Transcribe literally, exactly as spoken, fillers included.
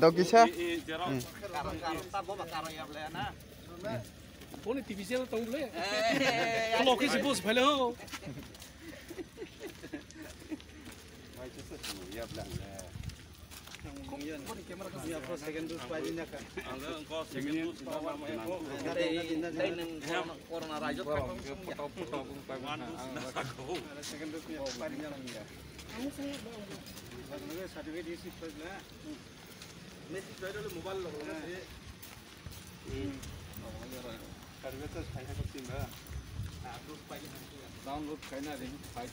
Dok kisa? Boni T V channel tong bole. Kolo kisi bus phele ho. Second dose pai din na ka. Ang ko second dose pa ma ma ko. Dai nang corona rajo ka. Second dose ni pai din na. Certificate isi pai na. Message pai dole mobile lo. Download khaina ring, file.